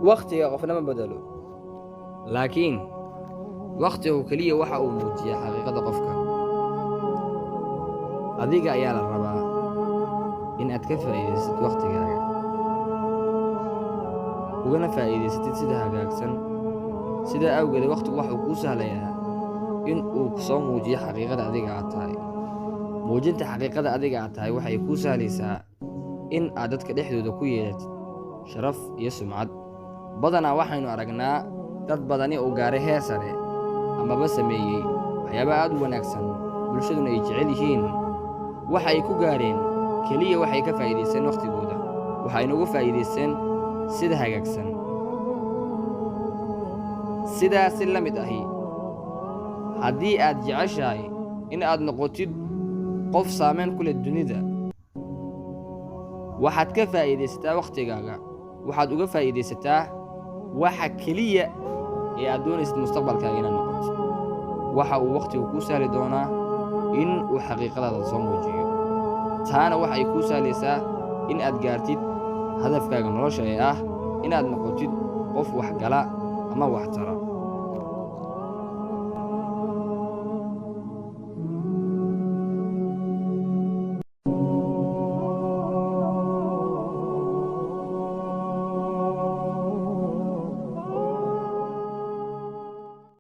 Wakhtiga qofna ma bedelo, laakiin wakhtigu keliya waxa uu muujiyaa xaqiiqada qofka. Adiga ayaa la rabaa in aad ka faa'iidaysatid wakhtigaaga, ugana faa'iidaysatid sida hagaagsan. Sidaa awgeed, wakhtigu waxa uu kuu sahlayaa in uu soo muujiyo xaqiiqada adiga aad tahay. Muujinta xaqiiqada adiga aad tahay waxay kuu sahlaysaa in aad dadka dhexdooda ku yeelatid sharaf iyo sumcad. Badanaa waxaynu aragnaa dad badani oo gaaray heer sare amaba sameeyey waxyaabo aad u wanaagsan, bulshaduna ay jecel yihiin. Waxa ay ku gaareen keliya waxay ka faa'iidaysteen wakhtigooda, waxayna uga faa'iidaysteen sida hagaagsan. Sidaas si la mid ahi, haddii aad jeceshahay in aad noqotid qof saameyn ku leh dunida, waxaad ka faa'iidaysataa wakhtigaaga. Waxaad uga faa'iidaysataa waxa keliya ee aad doonaysid mustaqbalkaaga inaad noqotid. Waxa uu wakhtigu kuu sahli doonaa in uu xaqiiqadaada soo muujiyo. Taana waxay kuu sahlaysaa in aad gaartid hadafkaaga nolosha ee ah inaad noqotid qof waxgala ama wax tara.